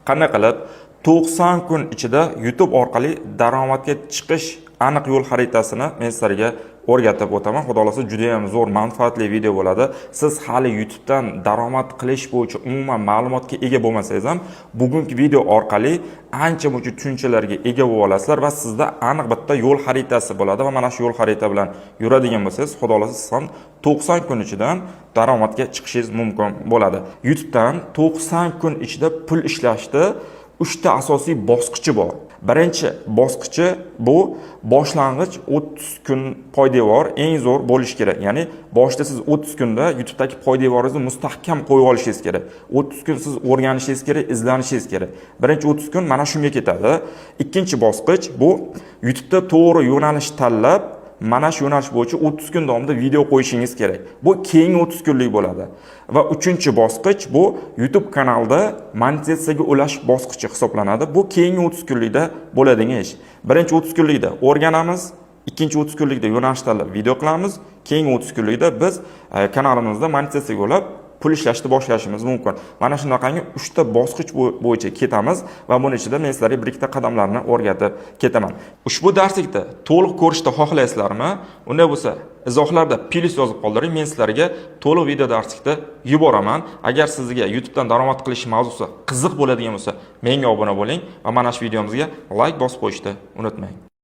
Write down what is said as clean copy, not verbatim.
Qanday qilib 90 kun ichida YouTube orqali daromadga chiqish aniq yo'l xaritasini men sizlarga o'rgatib o'taman. Xudo xohlasa, juda ham zo'r, manfaatli video bo'ladi. Siz hali YouTubedan daromad qilish bo'yicha umuman ma'lumotga ega bo'lmasangiz ham, bugungi video orqali ancha muncha tushunchalarga ega bo'lib olasizlar va sizda aniq bitta yo'l xaritasi bo'ladi va mana shu yo'l xarita bilan yuradigan bo'lsangiz, Xudo xohlasa, siz ham 90 kun ichidan daromadga chiqishingiz mumkin bo'ladi. YouTubedan 90 kun ichida pul ishlashni uchta asosiy bosqichi bor. Birinchi bosqichi bu boshlang'ich 30 kun poydevor eng zo'r bo'lishi kerak. Ya'ni boshida siz 30 kunda YouTube'dagi poydevoringizni mustahkam qo'yib olishingiz kerak. 30 kun siz o'rganishingiz kerak, izlanishingiz kerak. Birinchi 30 kun mana shunga ketadi. Ikkinchi bosqich bu YouTube'da to'g'ri yo'nalish tanlab, mana shu yo'nalish bo'yicha 30 kun davomida video qo'yishingiz kerak. Bu keyingi 30 kunlik bo'ladi. Va uchinchi bosqich bu YouTube kanalda monetizatsiyaga ulash bosqichi hisoblanadi. Bu keyingi 30 kunlikda bo'ladigan ish. Birinchi 30 kunlikda o'rganamiz, ikkinchi 30 kunlikda yo'nalish tanlab video qilamiz, keyingi 30 kunlikda biz kanalimizda monetizatsiyaga ulab pul ishlashni boshlashimiz mumkin. Mana shunaqangi uchta bosqich bo'yicha ketamiz va buni ichida men sizlarga bir ikkita qadamlarni o'rgatib ketaman. Ushbu darslikni to'liq ko'rishni xohlaysizlarmi? Unday bo'lsa, izohlarda plyus yozib qoldiring, men sizlarga to'liq video darslikni yuboraman. Agar sizga YouTubedan daromad qilish mavzusi qiziq bo'ladigan bo'lsa, menga obuna bo'ling va mana shu videomizga like bosib qo'yishni unutmang.